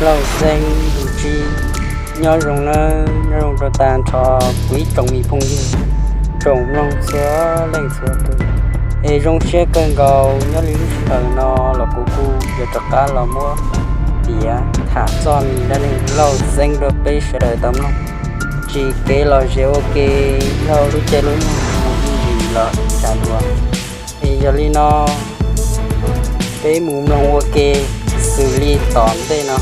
Lauj Xeeb tus txiv, nyob zoo nawb, nyob zoo rau tag nrho kuv ib tsoom me phooj ywg, tsoom mloog txhua leej txhua tus. Es zoo siab kawg nkaus nyob li lub sij hawm no los kuv kuj yuav rov qab los muab piav tham txog me dab neeg Lauj Xeeb rau peb sawv daws tau mloog. Tsis kev los zem ua ke, lauj lub caij lub nyoog mus ib ntsis los tsav dua. Es yog li no, peb mus mloog ua ke xws li tom ntej no.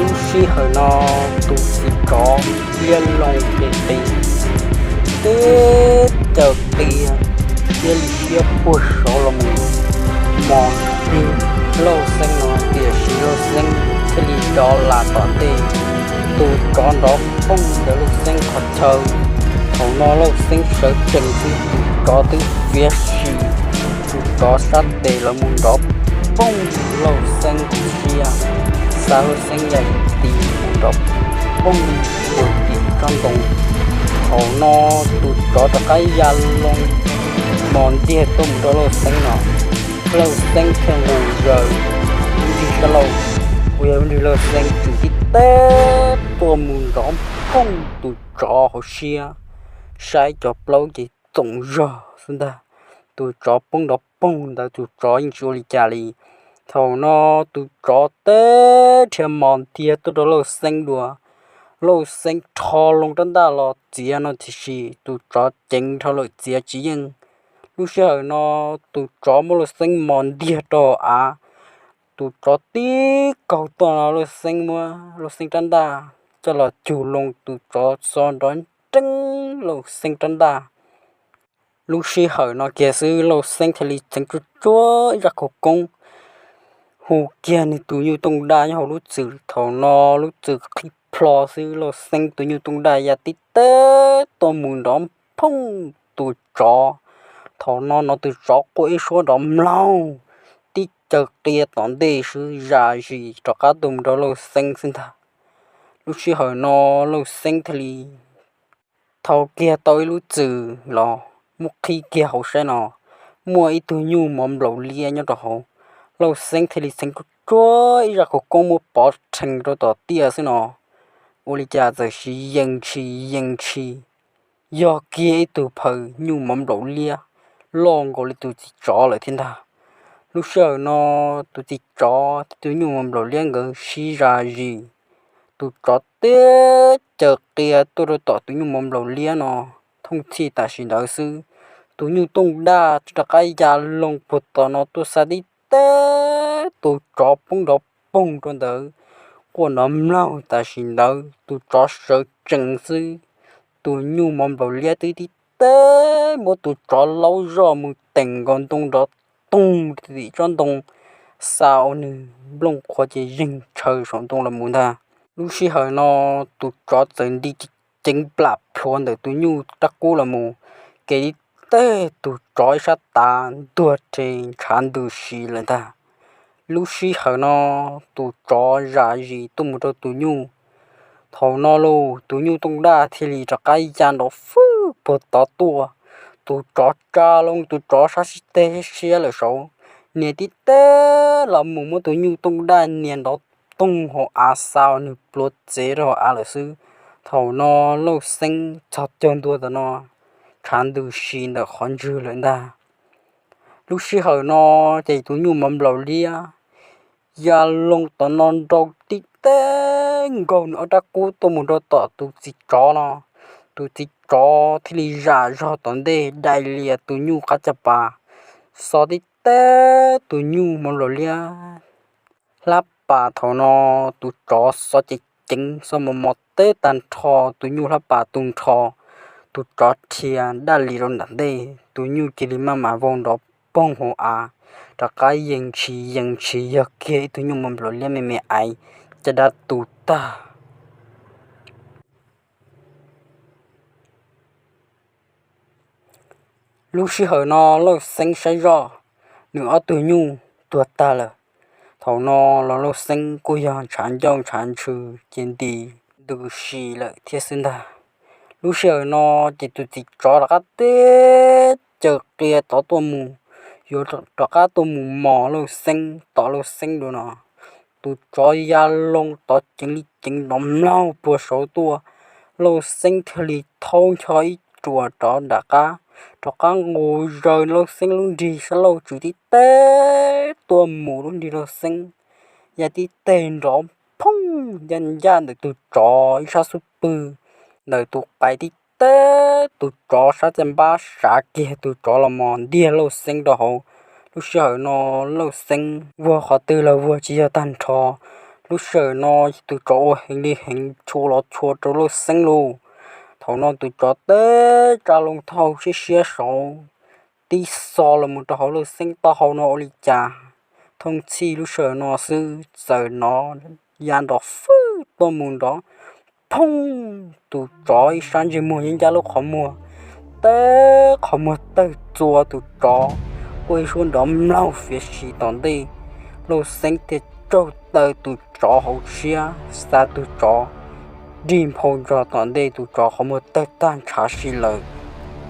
Lub sij hawm no, tus txiv tsov liab loo qis qis, teb caws qia, thiab li siab puag saud los mus mos ntiag Lauj Xeeb no, tiam sis Lauj Xeeb thiaj li rov los tom ntej. Tus tsov nrov poog ntawm Lauj Xeeb qhov chaw. Thaum no Lauj Xeeb sawv tsees xwb, tus tsov twb fiav sim, tus tsov sab tes los mus nrov poog Lauj Xeeb tus siab, xa Lauj Xeeb yam tis mus nrov poog puag tim tsob ntoo. Thaum no tus tsov rov qab ya loo mos ntiag tuaj mus rau Lauj Xeeb no, Lauj Xeeb thiaj nqus zaws lub nrig sab laug, uas yog lub nrig Lauj Xeeb tswm tib teb tuaj mus nrov poog tus tsov hauv siab, saib cov plaub ces txoom zog xwb ntag. Tus tsov poob nrov poog ntawd tus tsov yeej tsis ua li cas li. Thaum no tus tsov teb rhia mos ntiag tuaj rau Lauj Xeeb dua. Lauj Xeeb rho loo rab ntaj los txiav no tiam sis tus tsov ceev dhau lawm txiav tsis yeej. Lub sij hawm no tus tsov muab Lauj Xeeb mos ntiag rau hauv av. Tus tsov tib kaug tuaj no Lauj Xeeb muab Lauj Xeeb rab ntaj coj los cug loo, tus tsov xo nrov nreeb Lauj Xeeb rab ntaj. Lub sij hawm no kiag xwb Lauj Xeeb thiaj li txeev tsuag tsuag ib zaj khawv koob, hu kiag nws tus nyuj tooj daj nyob hauv lub txwm. Thaum no lub txwm qhib plho xwb, Lauj Xeeb tus nyuj tooj daj ya tib teb tuaj mus nrov poog tus tsov. Thaum no no tus tsov quaj ib suab nrov mlaug, tib caws qia tom ntej xwb, zam zis rov qab tuaj mus rau Lauj Xeeb xwb ntag. Lub sij hawm no Lauj Xeeb thiaj li thau kiag tau ib lub txwm los muab qhib kiag hauv saib no, muaj ib tug nyuj mov nplaum liab nyob rau hauv. Lauj Xeeb thiaj li txeev tsuag tsuag ib zaj khawv koob muab pov rhees rau tom tiaj xwb no, ua li cas txawm siv yees tshis yees tshis, yog kiag ib tug phaws nyuj mov nplaum liab loj nkaus li tus txiv tsov lawm thiab ntag. Lub sij hawm no tus txiv tsov thiab tus nyuj mov nplaum liab nkawd sib zam zis, tus tsov tib caws qia tuaj rau tom tus nyuj mov nplaum liab no, thooj txhij tam sim ntawd xwb, tus nyuj tooj daj rov qab ya loo puag tom no tuaj xa tib teb, tus tsov poob nrov poog rau ntawd, quaj nrov mlaug tam sim ntawd, tus tsov sawv tsees xwb, tus nyuj mov nplaum liab twb tib teb muab tus tsov laub zoj mus teem nkaus ntoo nrov toog tim tsob ntoo, xa ua nws nplooj qhuav ces zeeg tshaw saum ntoo los mus ntag. Lub sij hawm no tus tsov txawm nti ceev plam plhuav ntawm tus nyuj rab qub los mus, ces tib teb tus tsov ib sab tav ntuag rhe ntshav ntws si lawm ntag. Lub sij hawm no tus tsov zam zis tuaj mus rau tus nyuj. Thaum no los tus nyuj tooj daj thiaj li rov qab ya nrov fwj puag tod tuaj. Tus tsov tsa loo tus tsov sab teg siab lawm saud, nias tib teb los mus muab tus nyuj tooj daj nias nrov toog hauv av xa nws pluav txev rau hauv av lawm xwb. Thaum no Lauj Xeeb txog caug ntua tom no, ntshav ntws si ntawm qhov ntswg lawm ntag. Lub sij hawm no ces tus nyuj mov nplaum liab ya loo tom no nrau tib teb nkaug nws ob rab qub tuaj mus rau tom tus txiv tsov no. Tus txiv tsov thiaj li zam zog tom ntej dai lias tus nyuj qab caj pas, xo tib teb tus nyuj mov nplaum liab hlab pas. Thaum no tus tsov xov ceev ceev xo mos mos teb tag nrho tus nyuj hlab pas tu nrho, tus tsov rhia daj li rau nram ntej, tus nyuj cia li maj mam vau nrov poog hauv av, rov qab yees tshis yees tshis yog kiag ib tug nyuj mov nplaum liab me me aiv, caj dab tu tag. Lub sij hawm no Lauj Xeeb saib zoj, nws ob tug nyuj tuag tag lawm. Thaum no los Lauj Xeeb kuj yog ntshav ncauj ntshav ntswg ces nti ntws si lawm thiab xwb ntag. Lub sij hawm no ces tus txiv tsov rov qab tib caws qia tod tuaj mus, yuav rov qab tuaj mus mos Lauj Xeeb, tom Lauj Xeeb dua no. Tus tsov ya loo tod ceev li ceev nrov mlaug puag saud tuaj. Lauj Xeeb thiaj li thaub ncho ib ruam rov nram qab, rov qab nqus zaws Lauj Xeeb lub nrig sab laug tswm tib teb tuaj mus lub nrig Lauj Xeeb ya tib teg nrov phooj ncaj ncaj ntawm tus tsov ib sab xub pwg, ntawm tus qais tib teb, tus tsov sab caj npab sav kiag tus tsov los mos ntiag Lauj Xeeb rau hauv. Lub sij hawm no Lauj Xeeb vuag qhov twg los vuag tsis yog tag nrho. Lub sij hawm no tus tsov ua heev li heev tshua los tshua rau Lauj Xeeb lauj. Thaum no tus tsov teb tsa loo taub hau siab siab saud tib xo los mus rau hauv Lauj Xeeb taub hau no ua li cas thooj txhij lub sij hawm no xwb txawm hnov ya nrov fwj tuaj mus nrov phooj, tus tsov ib sab ntsej muag yeej ncaj lub qhov muag, teb qhov muag tawg txua tus tsov, ua ib suab nrov mlaug fiav si tom ntej. Lauj Xeeb thiaj tsaug taw tus tsov hauv siab, xa tus tsov nrig nphau ntsos tom ntej, tus tsov qhov muag tawg tag ntshav si lawm.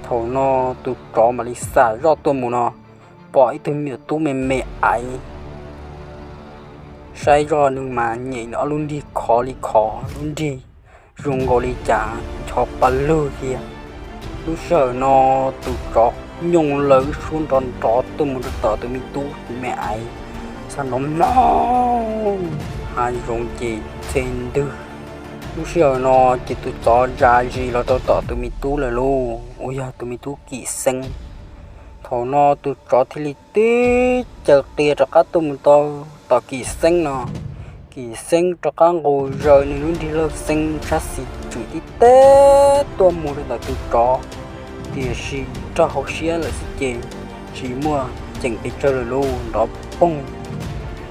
Thaum no tus tsov mam li xam zoj tuaj mus no, pom ib tug me nyuam tub me me aiv saib zoj nws mas nyem nws ob lub nrig khov li khov, lub nrig zoo nkaus li cas ncho pa lug thiab. Lub sij hawm no tus tsov nyooj laws ib suab nrov nrov tuaj mus rau tom tus me tub me aiv, xa nrov mog, hav zoov ces txhe ntwg. Lub sij hawm no ces tus tsov zam zis los rau tom tus me tub lawm lauj, uas yog tus me tub Kim Xeeb. Thaum no tus tsov thiaj li tib caws qia rov qab tuaj mus rau tom Kim Xeeb no. Kim Xeeb rov qab nqus zaws nws lub nrig Lauj Xeeb sab xis tswm tib teb tuaj mus rau ntawm tus tsov, tiam sis raug hauv siab lawm xwb ces tsis muaj ceem pes tsawg lawm lauj, nrov poog,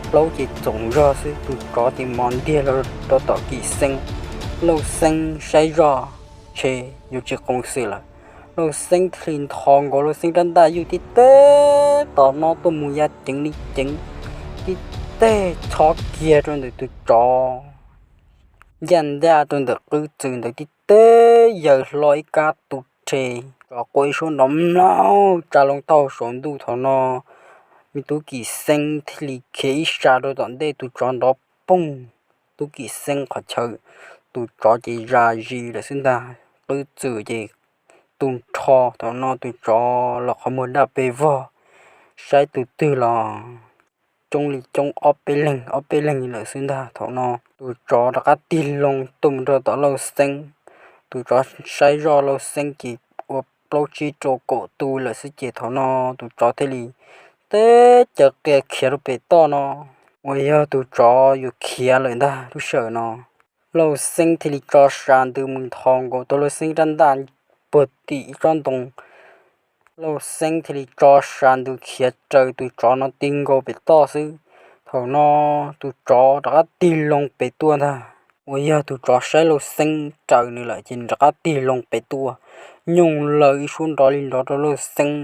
plaub ces txoom zog xwb tus tsov ces mos ntiag los rau tom Kim Xeeb. Lauj Xeeb saib zoj tshe yuav tsis qoos xwm lawm. Lauj Xeeb thiaj li ntho nkaus Lauj Xeeb rab ntaj yuj tib teb tom no tuaj mus ya ceev li ceev, tib teg chob kiag rau ntawm tus tsov ncaj ntaj rau ntawm qwb txwm ntawd tib teb yaws hlo ib kab tu rhe, tsov quaj ib suab nrov mlaug tsa loo taub hau saum ntuj. Thaum no me tub Kim Xeeb thiaj li khiav ib sab rau tom ntej, tus tsov nrov poog, tub Kim Xeeb qhov chaw, tus tsov ces zam zis lawm xwb ntag, qwb txwm ces tu nrho. Thaum no tus tsov los qhov muag daj pes vog, saib tus twg los coob li coob ob peb leeg ob peb leeg lawm xwb ntag. Thaum no tus tsov rov qab tig loo tuaj mus rau tom Lauj Xeeb, tus tsov saib zoj Lauj Xeeb ces ua plaub tsib rau kaum tu lawm xwb ces thaum no tus tsov thiaj li teb caws qia khiav rau pem toj no, uas yog tus tsov yuav khiav lawm ntag. Lub sij hawm no Lauj Xeeb thiaj li tso sas ntws mus ntho nkaus tau Lauj Xeeb rab ntaj puag tim ib tsob ntoo. Lauj Xeeb thiaj li tso sas ntws khiav raws tus tsov no ti nkaus pem toj xwb. Thaum no tus tsov rov qab tig loo pem tuaj ntag, uas yog tus tsov saib Lauj Xeeb raws nws lawm ces rov qab tig loo pem tuaj, nyooj laws ib suab nrov li nrov rau Lauj Xeeb.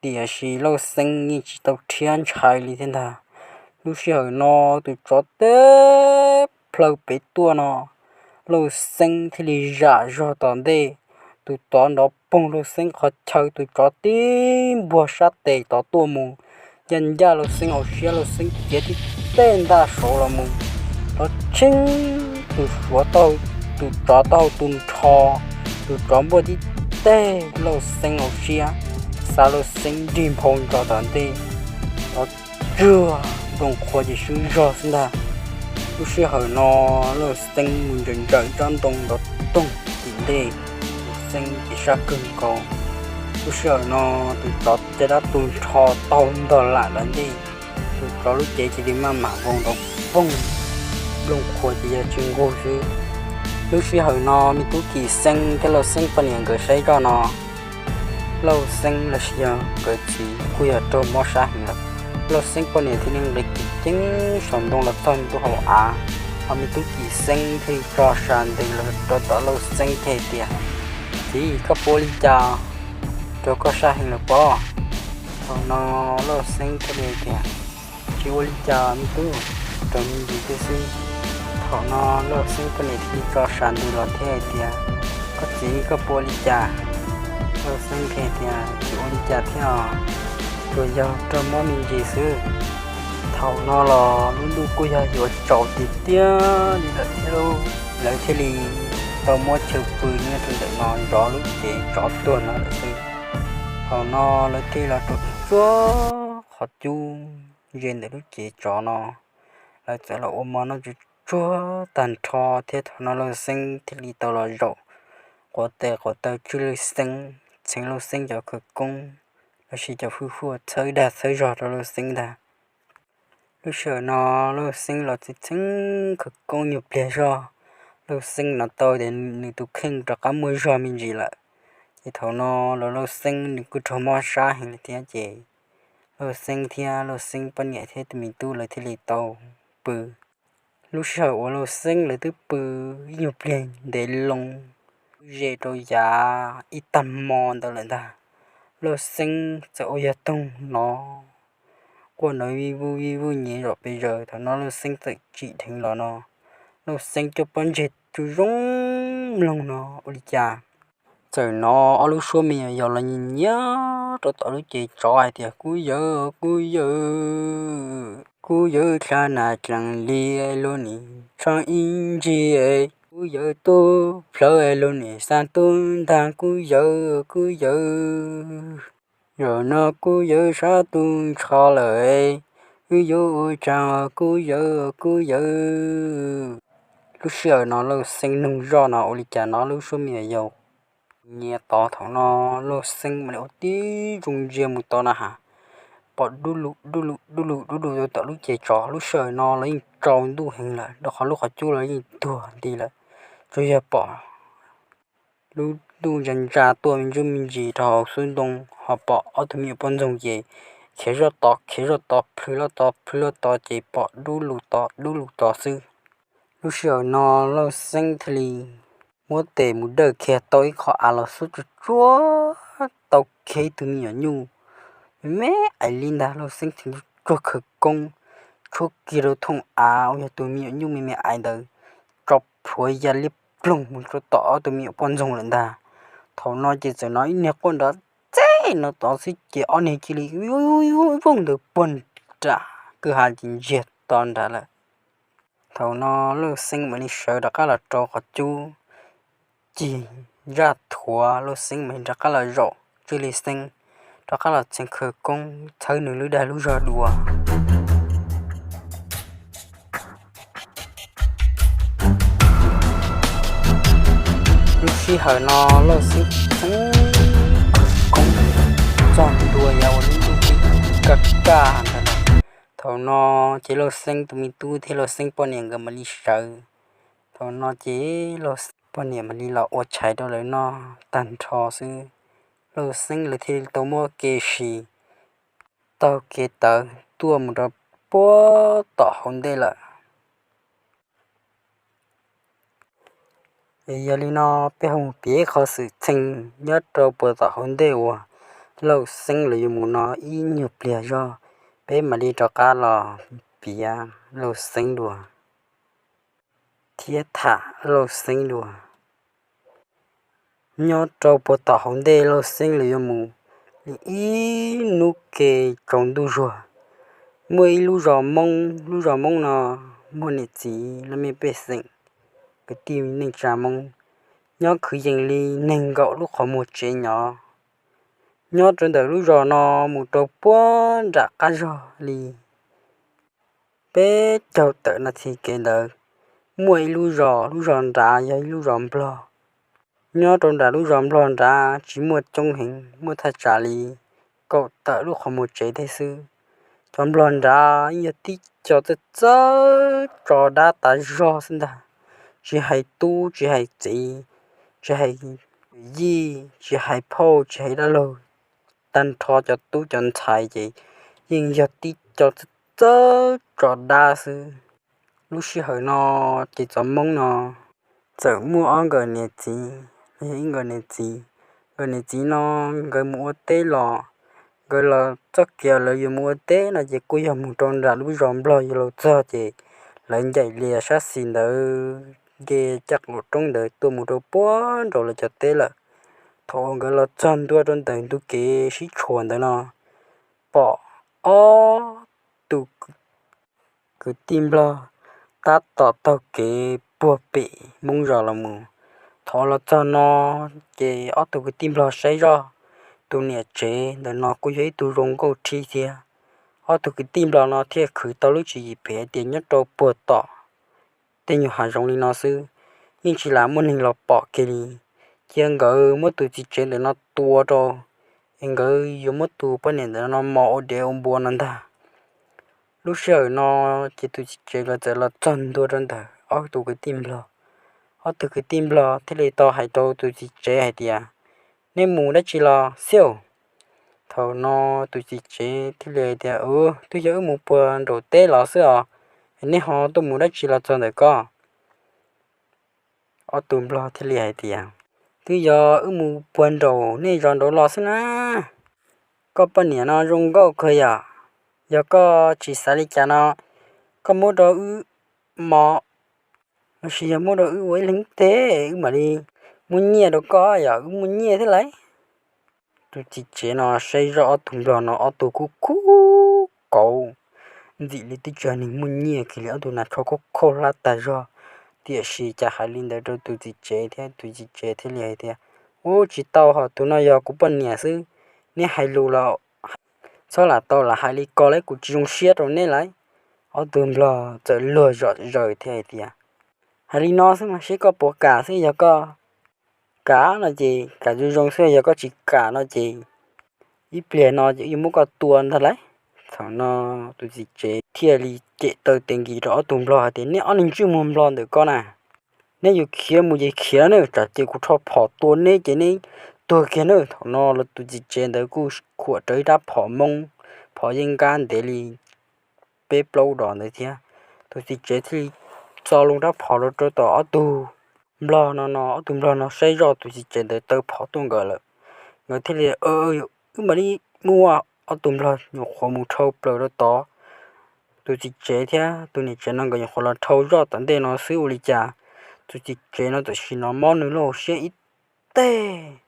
Tiam sis Lauj Xeeb yeej tsis tau rhiab ntshai li thiab ntag. Lub sij hawm no tus tsov teb plaws pem tuaj no, Lauj Xeeb thiaj li zam zog tom ntej. Tus tsov nrov poog Lauj Xeeb qhov chaw, tus tsov tib npuag sab tes tod tuaj mus, ncaj ncaj Lauj Xeeb hauv siab, Lauj Xeeb ciav tib teg ntaj saud los mus, rov tsheeb tus suav taub hau, tus tsov taub hau tu nrho, tus tsov npuaj tib teg Lauj Xeeb hauv siab, xa Lauj Xeeb nrig nphau ntsos tom ntej, rov tsuag nplooj qhuav ces swb zog xwb ntag. Lub sij hawm no Lauj Xeeb mus ntsawm ntsawm tsob ntoo nrov toog tim ntej, Lauj Xeeb ces sab kawg nkaus. Lub sij hawm no tus tsov caj dab tu nrho taub hau ntog lam nram ntej, tus tsov lub cev cia li maj mam vau nrov poog, nplooj qhuav ces yog tsis nqug xwb. Lub sij hawm no me tub Kim Xeeb thiab Lauj Xeeb poj niam nkawd saib zoj no, Lauj Xeeb los sis yog nkawd txiv kuj yog raug mob sab heev lawm. Lauj Xeeb poj niam thiaj li nqis ceev ceev saum ntoo los txog ntua hauv av, ho me tub Kim Xeeb thiaj li tso sas ntws los rau tom Lauj Xeeb thiaj hais tias, Txiv, koj puas ua li cas? Raug koj sab heev lawm pob? Thaum no Lauj Xeeb thiaj li tias, Tsis ua li cas me tub, raug me ntsis thiab xwb. Thaum no Lauj Xeeb poj niam thiaj li tso sas ntws los thiab hais tias, Koj txiv, koj puas ua li cas? Lauj Xeeb thiaj tias, Tsis ua li cas thiab os, tsuas yog raug mob me ntsis xwb. Thaum no los lub ntuj kuj yog yuav tsaus tiag tiag li lawm thiab lauj. Lawv thiaj li tau muab chaw pw nyob rau ntawm no zov lub cev tsov tuag no lawm xwb. Thaum no lawv thiaj los rau tsuag qhov cub ze ntawm lub cev tsov no, lawv txawm los ua mov noj tsuag tsuag tag nrho thiab. Thaum no Lauj Xeeb thiaj li tau los zaum quav tes quav taw tswj Lauj Xeeb, txheeb Lauj Xeeb cov khawv koob, los sis cov hwj huaj txhawb dag txhawb zog rau Lauj Xeeb ntag. Lub sij hawm no Lauj Xeeb los txheeb txheeb khawv koob nyuag pliag zog, Lauj Xeeb hnov tau tias nws tus kheej rov qab muaj zog me ntsis lawm. Ces thaum no los Lauj Xeeb nws kuj raug mob sab heev li thiab ces Lauj Xeeb thiab Lauj Xeeb poj niam thiab tus me tub lawv thiaj li tau pw. Lub sij hawm uas Lauj Xeeb lawv twb pw ib nyuag pliag ntev loo, ze rau yav ib tag hmo ntawd lawm ntag, Lauj Xeeb txawm ua yog toog hnov quaj nrov vij vuj vij vuj nyiav zom pes zaws. Thaum no Lauj Xeeb txawm tsim dheev los no, Lauj Xeeb coj pob ntseg tsuj zoo mloog no ua li cas txawm hnov ob lub suab me nyuam yaus los nyiav nyiav rau tom lub cev tsov hais tias, Kuv yawm, kuv yawm, kuv yawm dlha nas dlees li, lub nim tsho ib ntsis, kuv yawm tub plhawv, lub nim xab tub ntag, kuv yawm, kuv yawm. Zaum no kuv yawm sab tu nrho lawm, wb yuav ua tsaug, kuv yawm, kuv yawm. Lub sij hawm no Lauj Xeeb noog zoj no ua li cas no lub suab me nyuam yaus nyiav tod. Thaum no Lauj Xeeb mam li ua tib zoo ntsia mus tod na has, pom dub lug dub lug dub lug dub lug rau tom lub cev tsov. Lub sij hawm no los yeej tsaus ntuj heev lawm, rau qhov lub qhov cub los yeej tuag nti lawm, tsuas yog pom lub ntuj ntsa ntsa tuaj me ntsuj me ntsis rau hauv xub ntoo, ho pom ob tug me nyuam poj ntxoog ces khiav zoj tod khiav zoj tod, plhws loj tod plhws loj tod ces pom dub lug tod dub lug tod xwb. Lub sij hawm no Lauj Xeeb thiaj li muab tes mus dawj kiag tau ib qho av los xub tsuag tsuag tau kiag ib tug me nyuam nyuj me me aiv li ntag. Lauj Xeeb thiaj tsuag khawv koob tshuab kiag rau thooj av uas yog tus me nyuam nyuj me me aiv ntawd tso plhuav ya liab ploog mus rau tom ob tug me nyuam poj ntxoog lawm ntag. Thaum no ces txawm hnov ib niag quaj nrov txeg no tod xwb ces ob niag cia li vooj ntawd puag nram kwj ha ces ntsiag to nrad lawm. Thaum no Lauj Xeeb mam li sawv rov qab los rau qhov cub cig ntsaj thuav, Lauj Xeeb mam li rov qab los zaum tswj Lauj Xeeb, rov qab los txheev khawv koob txhawb nws lub dag lub zog dua. Lub sij hawm no Lauj Xeeb txheev khawv koob txog ntua yav uas lub ntuj tib kaj kaj ntawd lawm. Thaum no ces Lauj Xeeb tus me tub thiab Lauj Xeeb poj niam nkawd mam li sawv. Thaum no ces Lauj Xeeb poj niam mam li los ua tshais rau lawv noj tag nrho xwb, Lauj Xeeb lawv thiaj li tau muab kev sis taug kev tawv tuaj mus rau puag tom hauv ntej lawm. Yog li no peb ho mus piav qhov xwm txheej nyob rau puag tom hauv ntej uas Lauj Xeeb lawv yuav mus no ib nyuag pliag zog, peb mam li rov qab los piav Lauj Xeeb dua thiab tham Lauj Xeeb dua. Nyob rau puag tom hauv ntej Lauj Xeeb lawv yuav mus li ib hnub ke tsaus ntuj zuag, muaj ib lub zos Hmoob, lub zos Hmoob no muaj niam txiv laj mej pej xeem, kwv tij neej tsa Hmoob nyob kwv yees li nees nkaum lub qhov muag tsev nyob. Nyob rau ntawm lub zos no mus rau puag nram qab zog li peb caug tawm nas this kev ntawd, muaj ib lub zos, lub zos nrad yog ib lub zos Nplog. Nyob rau nram lub zos Nplog nrad tsis muaj coob heev, muaj thaj tsam li kaum tawm lub qhov muag tsev thiab xwb. Cov Nplog nrad yog tib co txawj txawj tso dab tas zog xwb ntag, tsis hais tub tsis hais txiv, tsis hais yij tsis hais phauj tsis hais dab laug, tag nrho cov tub cov ntxhais ces yeej yog tib co txawj txawj tso dab xwb. Lub sij hawm no ces txov Hmoob no txawm muaj ob nkawm niam txiv, yog ib nkawm niam txiv. Nkawm niam txiv no nkawd mus ua teb los, nkawd los txoj kev lawv yuav mus ua teb no ces kuj yog mus rau nram lub zos Nplog, yog los txog ces lawv ncaim lias sab xis ntawd nce caj qaum roob ntawd tuaj mus rau puag nraum lawv cov teb lawm. Thaum nkawd los txog ntua rau ntawm ntug kev sib tshuam ntawd no, pom ob tug kwv tij nplog tab tom taug kev puag pem Hmoob zos los mus. Thaum los txog no ces ob tug kwv tij nplog saib zoj tus niam tsev ntawm no kuj yog ib tug zoo nkauj thiab thiab. Ob tug kwv tij nplog no thiaj khwv tau lub tswv yim phem tias nyob rau puag tom tej nyuag hav zoov li no xwb, yeej tsis lam muaj neeg los pom kiag li. Cia nkawd muab tus txiv tsev ntawm no tua rau, es nkawd yuav muab tus poj niam ntawm no mos ua dev ua npua no ntag. Lub sij hawm no ces tus txiv tsev nkawd txawm los txog ntua rau ntawm ob tug kwv tij nplog. Ob tug kwv tij nplog thiaj li tau hais rau tus txiv tsev hais tias, nej mus dab tsi los xiauj? Thaum no tus txiv tsev thiaj li hais tias, twb yog wb mus puag nraum teb los xwb os, nej ho tuaj mus dab tsi los txog ntawm koj? Ob tug nplog thiaj li hais tias, twb yog wb mus puag nraum nej zos nraud los xwb na. Koj poj niam no zoo nkauj kawg yom, yog koj tsis xav li cas no, koj muab rau wb mos, los sis yog muab rau wb ua ib leeg teg wb mam li muab nyiaj rau koj, yog wb muaj nyiaj thiab lauj. Tus txiv tsev no saib zoj ob tug nplog no ob tug kub kub kauv, ntxim li twb tsis yog neeg muaj nyiaj kiag li, ob tug nas tsho khaub khaub hlab tag zog. Tiam sis cas hais li ntawd rau tus txiv tsev thiab tus txiv tsev thiaj li hais tias, ub, tsis tau, ho tus no yog kuv poj niam xwb, neb hais lus los txhob lam tau lam hais li ko lauj, kuv tsis zoo siab rau neb lauj. Ob tug nplog txawm luag zom zaws thiab hais tias, hais li no xwb mas seb koj puas kam xwb, yog koj kam no ces kam zoo zoo xwb, yog koj tsis kam no ces ib pliag no ces wb yuav muab koj tua ntag lauj. Thaum no tus txiv tsev thiaj li cem taw tes nkis rau ob tug nplog hais tias, neb ob neeg ntsej muag nplog ntawm ko na, neb yuav khiav mus ces khiav na, tsam ces kuv rho phom tua neb ces neb tuag kiag na. Thaum no los tus txiv tsev ntawd kuj khuam rawv ib rab phom Hmoob, phom yeej nkab ntev li peb plaub dos ntawd thiab. Tus txiv tsev thiaj li txo loo rab phom rau rau tom ob tug nplog no no, ob tug nplog no saib zoj tus txiv tsev ntawd taw phom tuaj nkawd lawm, nkawd thiaj li, wb mam li mus. Ob tug nplog nyuam qhuav mus dhau plaws rau tod, tus txiv tsev thiab tus niam tsev no nkawd nyuam qhuav los dhau zoj tom ntej no xwb ua li cas tus txiv tsev no tam sim no mob nws lub hauv siab ib teg.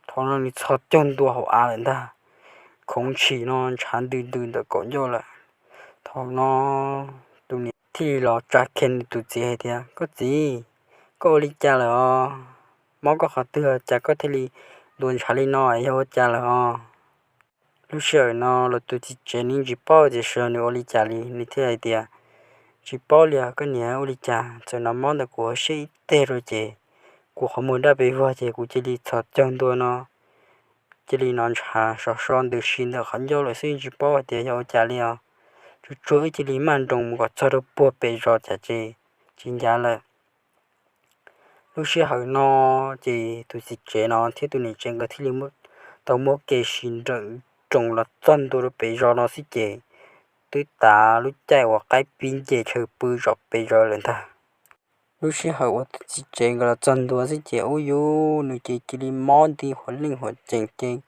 Thaum no nws txhos caug ntua hauv av lawm ntag, khoov ntshis no ntshav ntws ntws ntawm kaum ncauj lawm. Thaum no tus niam thiaj li los tsa kiag nws tus txiv hais tias, koj txiv, koj ua li cas lawm os? Mob koj qhov twg cas koj thiaj li ntuas ntshav li no, yog ua cas lawm os? Lub sij hawm no los tus txiv tsev nws tsis paub tias sawv nws ua li cas li, nws thiaj hais tias, tsis paub li os koj niam, ua li cas txawm no mob ntawm kuv hauv siab ib teg rau ces kuv qhov muag daj pes vog ces kuv cia li txhos caug ntua no, cia li no ntshav sov so ntws si ntawm qhov ncauj lawm xwb, tsis paub hais tias yog ua cas li os. Tsuag tsuag wb cia li maj nroos mus kom txog rau puag pem zos tsam ces tsis ncav lawm. Lub sij hawm no ces tus txiv tsev no thiab tus niam tsev nkawd thiaj li tau muab kev sib nrawm nroos los txog ntua rau pem zos no xwb ces twb tas lub caij uas qaib pib nce chaw pw zom pes zaws lawm ntag. Lub sij hawm uas tus txiv tsev nkawd los txog ntua xwb ces ub yuv, nws ces cia li mob nti huam leej huam tsees ces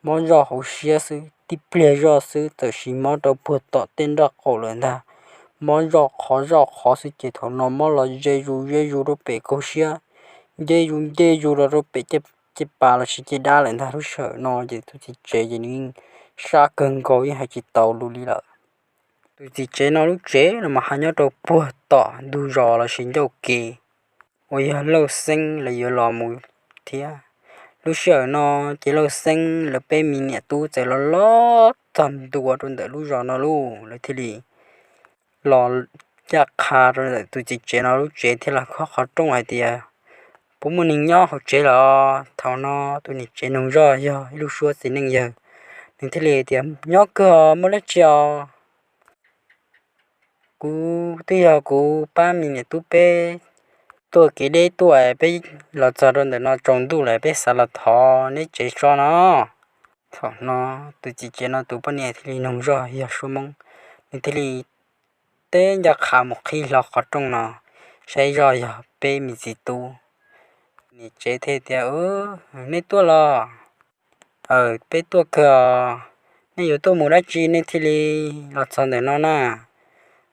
mob zoj hauv siab xwb, tib pliag zoj xwb txawm sis mob rau puag tom tej nroj qaum lawm ntag. Mob zoj qhov zoj qhov xwb ces thaum no mob los ze zus ze zus rau pem kaug siab, nce zus nce zus los rau pem cej pas los sis cej dab lawm ntag. Lub sij hawm no ces tus txiv tsev ces nws yeej sab kawg nkaus, yeej hais tsis tau lus li lawm. Tus txiv tsev no lub tsev no mas ho nyob rau puag tom ntug zos los sis ncauj kev uas yog Lauj Xeeb lawv yuav los mus thiab. Lub sij hawm no ces Lauj Xeeb lawv peb me niam tub txawm los los txog ntua rau ntawm lub zos no lauj, lawv thiaj li los ncaj qha rau ntawm tus txiv tsev no lub tsev thiab los khob qhov rooj hais tias, puas muaj neeg nyob hauv tsev los? Thaum no tus niam tsev noog zoj yog ib lub suab txiv neej yawg, nws thiaj li tias, nyob kawg os, muaj dab tsi os? Kuv twb yog kuv pab me niam tub peb tuaj kev deb tuaj, peb los txog rau ntawm no tsaus ntuj lawm, peb xav los thov neb tsev tso no. Thaum no tus txiv tsev no tus poj niam thiaj li noog zoj yog suab Hmoob, nws thiaj li teb ncaj qha mus qhib hlo qhov rooj no, saib zoj yog peb me txiv tub. Niam tsev thiaj tias, nej tuaj los? Aw, peb tuaj kawg os. Nej yuav tuaj mus dab tsi nej thiaj li los txog ntawm no na?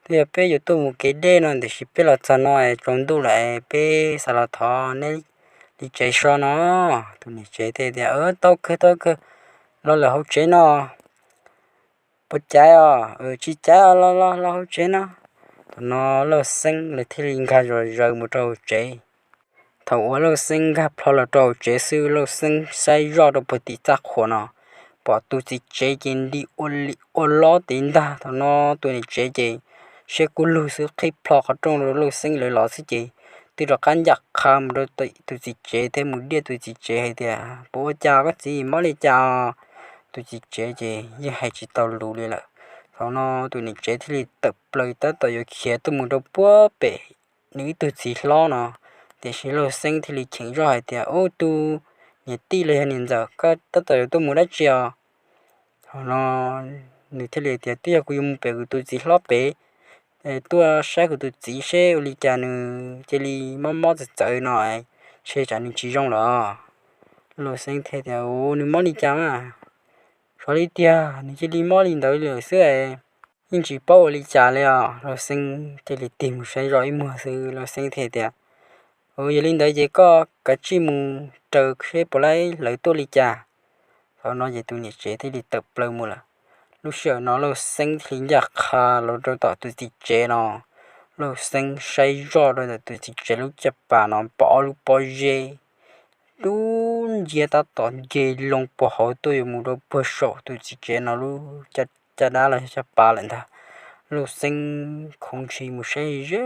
Twb yog peb yuav tuaj mus kev deb no tiam sis peb los txog no es tsaus ntuj lawm, peb xav los thov neb li tsev so no. Tus niam tsev thiaj tias, Tau kawg, tau kawg, los lawm hauv tsev no. Puas caiv os? Tsis caiv os, los los los hauv tsev no. Thaum no Lauj Xeeb lawv thiaj li nkag zom zaws mus rau hauv tsev. Thaum uas Lauj Xeeb nkag plho los rau hauv tsev xwb, Lauj Xeeb saib zoj rau puag tim txaj qhua no, pom tus txiv tsev ces nti ua li ua lob tid ntag. Thaum no tus niam tsev ces siab kub lug xwb, qhib plho qhov rooj rau Lauj Xeeb lawv los xwb ces twb rov qab ncaj qha mus rau tus txiv tsev thiab mus diaj tus txiv tsev hais tias, Puas ua cas koj txiv, mob li cas? Tus txiv tsev ces yeej hais tsis tau lus li lawm. Thaum no tus niam tsev thiaj li tawm plaws tab tom yuav khiav tuaj mus rau puag pem nws ib tug txiv hlob no, tiam sis Lauj Xeeb thiaj li cheem zoj hais tias, Ub, tus niam tij los yog niam ntxawm, koj tab tom yuav tuaj mus dab tsi os? Thaum no nws thiaj li tias, Twb yog kuv yuav mus pem kuv tus txiv hlob pem, tuaj saib kuv tus txiv seb ua li cas nws cia li mob mob txawv txawv no, ntshe tsam nws tsis zoo lawm. Lauj Xeeb thiaj tias, Ua, nws mob li cas mas? Xyov li tiag, nws cia li mob li ntawd lawm xwb, yeej tsis paub ua li cas li os. Lauj Xeeb thiaj li tig mus saib zoj ib muag xwb, Lauj Xeeb thiaj tias, Yog li ntawd ces koj kav tsij mus raws seb puas laib lawv tuaj li cas. Thaum no ces tus niam tsev thiaj li tawm plaws mus lawm. Lub sij hawm no Lauj Xeeb thiaj li ncaj qha los rau tom tus txiv tsev no. Lauj Xeeb saib zoj rau ntawm tus txiv tsev lub caj pas no pom ob lub pob zeb dub nciab tab tom nce loo puag hauv tuaj yuav mus rau puag saum tus txiv tsev no lub caj dab los yog caj pas lawm ntag. Lauj Xeeb khoov ntshis mus saib ze,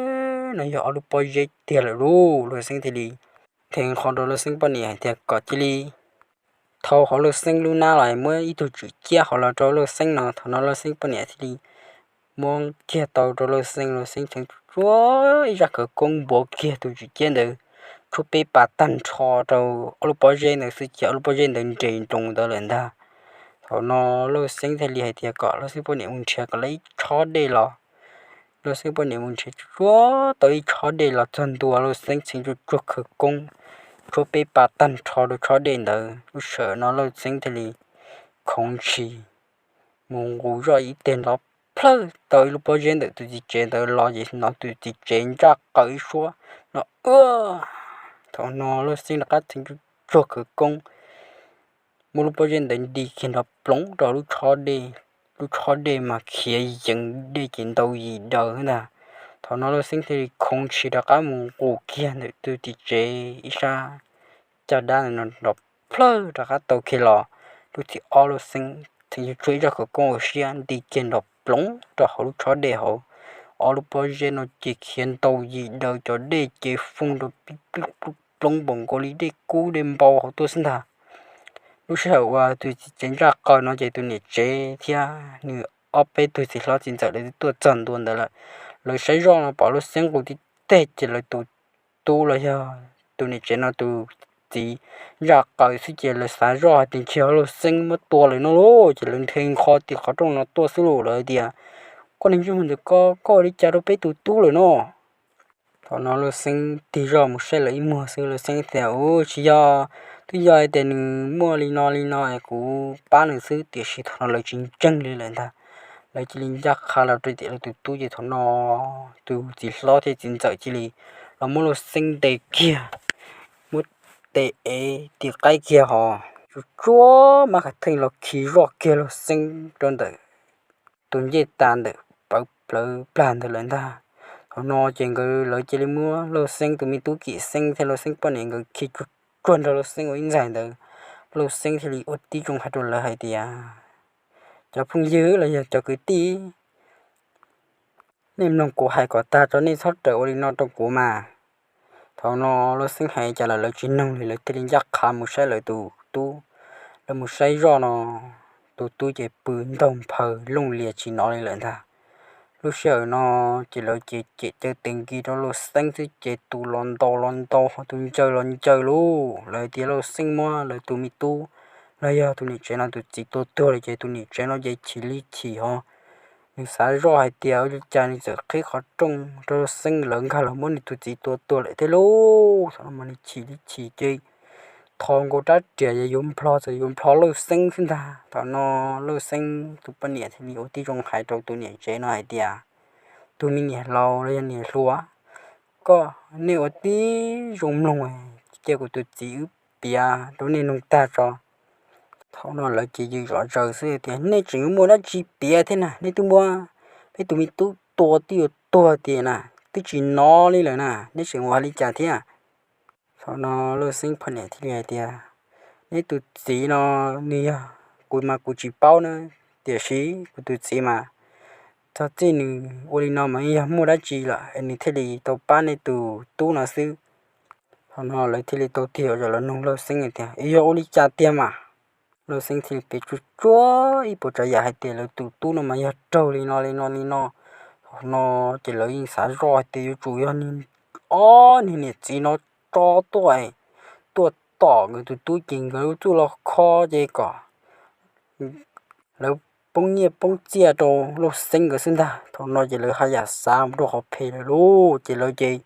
no yog ob lub pob zeb tiag lawm lauj. Lauj Xeeb thiaj li nthe qho rau Lauj Xeeb poj niam hais tias kom cia li thau hauv Lauj Xeeb lub hnab los muab ib tug tswm ciab hauv los rau Lauj Xeeb no. Thaum no Lauj Xeeb poj niam thiaj li muab kiag tau rau Lauj Xeeb, Lauj Xeeb txheev tsuag ib zaj khawv koob npuav kiag tus tswm ciab ntawd tshuab peb pas tag nrho rau ob lub pob zeb ntawd xwb ces ob lub pob zeb ntawd nres nroos ntawd lawm ntag. Thaum no Lauj Xeeb thiaj li hais tias kom Lauj Xeeb poj niam mus nrhiav kom lawv ib tshob dej los. Lauj Xeeb poj niam mus nrhiav tsuag tau ib tshob dej los txog ntua, Lauj Xeeb txheev tsuag tsuag khawv koob tshuab peb pas tag nrho rau tshob dej ntawd. Lub sij hawm no Lauj Xeeb thiaj li khoov ntshis mus nqus zoj ib teg nrov plhawj tau ib lub pob zeb ntawm tus txiv tsev ntawd los ces hnov tus txiv tsev ntsaj qaws ib suab no. Thaum no Lauj Xeeb rov qab txheev tsuag tsuag khawv koob muab lub pob zeb ntawd nti kiag nrov ploov rau lub tshob dej. Lub tshob dej mas khiav yees dej ces ntau yim daws ntag. Thaum no Lauj Xeeb thiaj li khoov ntshis rov qab mus nqus kiag ntawm tus txiv tsev ib sab caj dab ntawd no nrov plhawj rov qab tau kiag los. Lub thib ob Lauj Xeeb txheev tsuag tsuag ib zaj khawv koob ua siab nti kiag nrov ploov rau hauv lub tshob dej hauv. Ob lub pob zeb no ces khiav ntau yim daws, cov dej ces fooj rau pib plooj plooj npaum nkaus li dej kub dej npau hauv tuaj xwb ntag. Lub sij hawm uas tus txiv tsev ntsaj qaws no ces tus niam tsev thiab nws ob peb tug txiv hlob txiv ntxawm lawv twb tuaj txog ntua ntawd lawm. Lawv saib zoj no pom Lauj Xeeb nqus tib teg ces lawv tus tub los yog tus niam tsev no tus txiv ntsaj qaws xwb ces lawv xav zoj hais tias ntshe yog Lauj Xeeb muab tua lawm no lauj, ces lawv nthe nqho tim qhov rooj no tuaj xwb lauj. Lawv hais tias, Koj niag ntsej muag ntawm koj, koj ua li cas rau peb tus tub lawm no? Thaum no Lauj Xeeb tig zoj mus saib lawv ib muag xwb, Lauj Xeeb tias, Ub, tsis yog, twb yog hais tias nws muaj li no li no es kuv pab nws xwb, tiam sis thaum no lawv tsis ntseeg li lawm ntag. Lawv cia li ncaj qha los rau tias lawv tus tub ces thaum no tus txiv hlob thiab txiv ntxawm cia li los muab Lauj Xeeb ntes kiag, muab tes ev tis qaib kiag hos tsuag tsuag mab khav theej los khi zoj kiag Lauj Xeeb rau ntawm tus ncej tas ntawm plawv plag ntawd lawm ntag. Thaum no ces nkawd lawv cia li muab Lauj Xeeb tus me tub Kim Xeeb thiab Lauj Xeeb poj niam nkawd khi tsuag tsuag nrog Lauj Xeeb ua ib ntxaig ntawd. Lauj Xeeb thiaj li ua tib zoo hais rau lawv hais tias, Cov phooj ywg los yog cov kwv tij, nej mloog kuv hais kom tag tso, nej txhob rawm ua li no rau kuv mas. Thaum no Lauj Xeeb hais cas los lawv tsis mloog li, lawv thiaj li ncaj qha mus saib lawv tus tub. Lawv mus saib zoj no, tus tub ces pw ntaug nphaws looj lias tsis hnov li lawm ntag. Lub sij hawm no ces lawv ces cem caw tes nkis rau Lauj Xeeb xwb ces tus los ntaus los ntaus, tus ncaws los ncaws lauj. Lawv tias Lauj Xeeb muab lawv tus me tub los yog tus niam tsev no tus txiv tua tuag lawm ces tus niam tsev no ces chim li chim hos. Nws xav zoj hais tias ua li cas nws txawm qhib qhov rooj rau Lauj Xeeb, lawv nkag los muab nws tus txiv tua tuag lawm thiab lauj. Thaum no mas nws chim li chim ces tho nkaus rab riam yuav nplho, txawm yuav nplho Lauj Xeeb xwb ntag. Thaum no Lauj Xeeb tus poj niam thiaj li ua tib zoo hais rau tus niam tsev no hais tias, Tus me niam laus los yog niam hluas, koj, nej ua tib zoo mloog, cia kuv tus txiv wb piav rau nej mloog tag tso. Thaum no lawv ces yws zom zaws xwb tias, nej tseem yuav muaj dab tsi piav thiab na, nej twb muab peb tus me tub tua twb yuav tuag tiag na, twb tsis hnov li lawm na, nej tseem ua li cas thiab? Thaum no Lauj Xeeb poj niam thiaj li hais tias, neb tus txiv no nws yog, kuv mas kuv tsis paub na, tiam sis kuv tus txiv mas txog txij nws ua li no mas yog muaj dab tsi lawm es nws thiaj li tau pab nej tus tub no xwb. Thaum no lawv thiaj li tau tig los mloog Lauj Xeeb tias, es yog ua li cas tiag mas? Lauj Xeeb thiaj li piav tsuag tsuag ib puas tsav yam hais tias lawv tus tub no mas yog raug li no li no li no. Thaum no ces lawv yeej xav zoj hais tias yuav tsum yog ob niag niam txiv no tso tuaj, tuaj tom nkawd tus tub ces nkawd txuj los kho ces kom lawv poob nyiaj poob txiaj rau Lauj Xeeb nkawd xwb ntag. Thaum no ces lawv haj yam xav mus rau qhov phem lawm lauj, ces lawv ces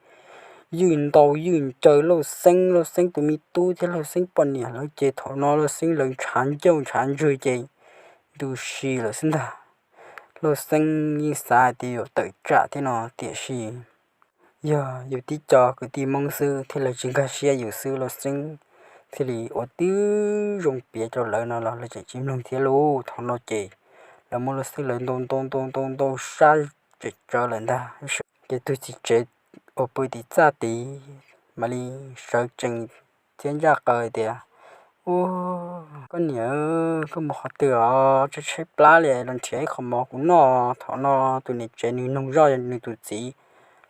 ywj ntaus ywj ncaws Lauj Xeeb, Lauj Xeeb tus me tub thiab Lauj Xeeb poj niam lawv ces thaum no Lauj Xeeb lawv ntshav ncauj ntshav ntswg ces ntu si lawm xwb ntag. Lauj Xeeb yeej xav hais tias yuav tawm tsam thiab no, tiam sis yog yus tib co kwv tij Hmoob xwb thiab lawv tsis nkag siab yus xwb, Lauj Xeeb thiaj li ua tib zoo piav rau lawv no los lawv tseem tsis mloog thiab lauj. Thaum no ces lawv muab Lauj Xeeb lawv ntaus ntaus ntaus ntaus ntaus sab tseem tsawv lawm ntag. Ces tus txiv tsev uas pw tim txaj tid mam li sawv tsees thiab ncaj qw tias, u, koj niam, koj mus qhov twg os? Tshaib tshaib plab li los nrhiav ib qho mov kuv noj. Thaum no tus niam tsev nws noog zoj nws tus txiv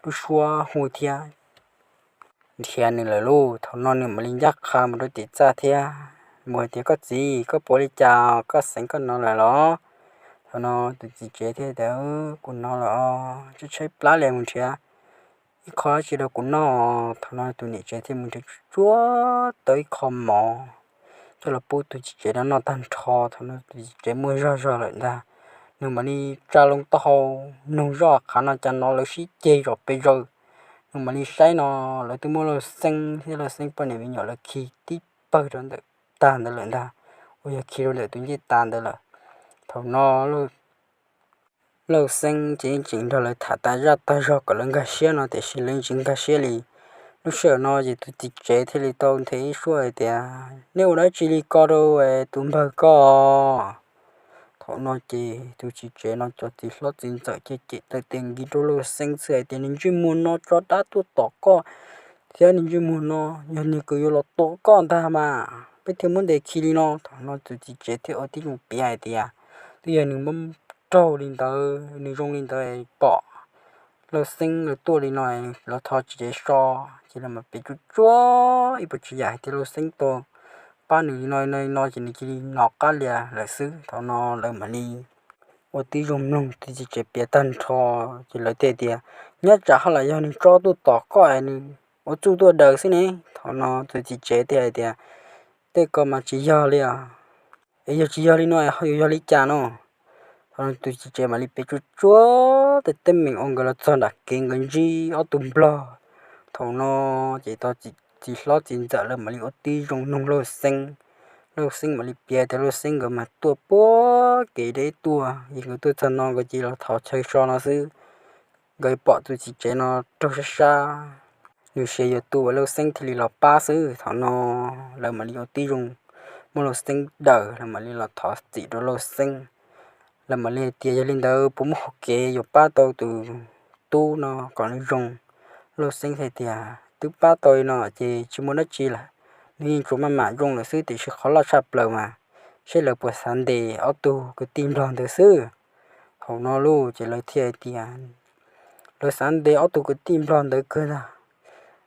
lub suab hu thiab nrhiav nws lawm lauj. Thaum no nws mam li ncaj qha mus rau tim txaj thiab mus hais tias, koj txiv, koj puas ua li cas, koj xeev koj hnov lawm los? Thaum no tus txiv tsev thiaj tias, kuv hnov lawm os, tshaib tshaib plab li, mus nrhiav ib qho dab tsi rau kuv noj. Thaum no tus niam tsev thiaj mus nrhiav tsuag tsuag tau ib qho mov coj los pub tus txiv tsev no noj tag nrho. Thaum no tus txiv tsev muaj zog zog lawm ntag, nws mam li tsa loo taub hau noog zoj, qhav no cas hnov lawv sib ceg zom pes zaws. Nws mam li saib no, lawv twb muab Lauj Xeeb thiab Lauj Xeeb poj niam me nyuam lawv khi tib pawg rau ntawm tag ntawd lawm ntag, uas yog khi rau ntawm tus ncej tas ntawd lawm. Thaum no Lauj Xeeb ces yeej tseem nrog lawv tham tas zaj tag zog kom lawv nkag siab no, tiam sis lawv yeej tsis nkag siab li. Lub sij hawm no ces tus txiv tsev thiaj li tau nthe ib suab hais tias, nej ua dab tsi li ko rau tus npawg ko? Thaum no ces tus txiv tsev no cov txiv hlob txiv ntxawm ces cem taw tes nkis rau Lauj Xeeb xwb hais tias, niag ntsej muag no tso dab tuaj tom koj thiab niag ntsej muag no yog niag kws yuav los tua koj ntag mas peb thiaj muab ntes khi li no. Thaum no tus txiv tsev thiaj ua tib zoo piav hais tias, twb yog nws mob raug li ntawd, nws zoo li ntawd pom Lauj Xeeb lawv tuaj li no, lawv thov tsis tsev so, ces lawv mam piav tsuag tsuag ib puas tsav yam hais tias Lauj Xeeb tau pab nws li no li no ces nws cia li hnov qab lias lawm xwb. Thaum no lawv mam li ua tib zoo mloog tus txiv tsev piav tag nrho, ces lawv thiaj tias, nyob tsam ho lam yog nws tso tuaj tom koj es nws ua txuj tuaj daws xwb ne. Thaum no tus txiv tsev thiaj hais tias, tej ko mas tsis yog li os, es yog tsis yog li no ho yuav yog li cas no? Thaum no tus txiv tsev mam li piav tsuag tsuag tej teeb meem uas nkawd los txog nram kev nkawd ntsib ob tug nplog. Thaum no ces tau txiv hlob txiv ntxawm lawv mam li ua tib zoo noog Lauj Xeeb. Lauj Xeeb mam li piav tias Lauj Xeeb nkawd mas tuaj puag kev deb tuaj, es nkawd tuaj txog no nkawd cia li los thov chaw so no xwb. Nkawd pom tus txiv tsev no raug sab sab, nws sia yuav tu, Lauj Xeeb thiaj li los pab xwb. Thaum no lawv mam li ua tib zoo muab Lauj Xeeb daws, lawv mam li los thov txim rau Lauj Xeeb. Lawv mam li hais tias yog li ntawd puas muaj hauv kev yuav pab tau tus tub no kom nws zoo? Lauj Xeeb hais tias twb pab tau li no ces tsis muaj dab tsi lawm, nws yeej tsuas maj mam zoo lawm xwb, tiam sis qhov loj tshaj plaws mas seb lawv puas xav ntes ob tug kwv tij nplog ntawd xwb. Thaum no lauj ces lawv thiaj hais tias lawv xav ntes ob tug kwv tij nplog ntawd kawg ntag,